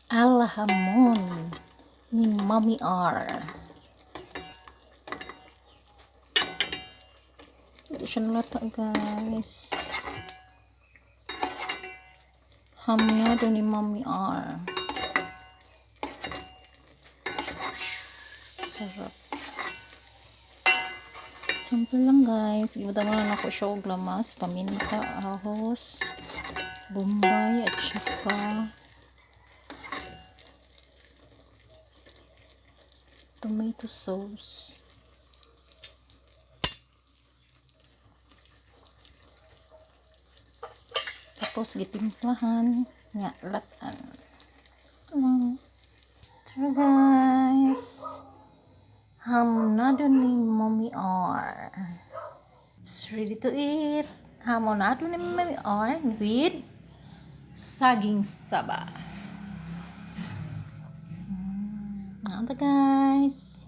Ala hamon ni Mommy R. Ito siya nalata, guys. Hamonado ni Mommy R. Sarap. Simple lang, guys. Gibutangan na nako siya og lamas, paminta, ahos, bombay, at saka tomato sauce. Tapos gitimplahan nga latan. Lang. Tara, guys. Hamonado ni Mommy R. It's ready to eat. Hamonado ni Mommy R with saging saba. Ito, guys.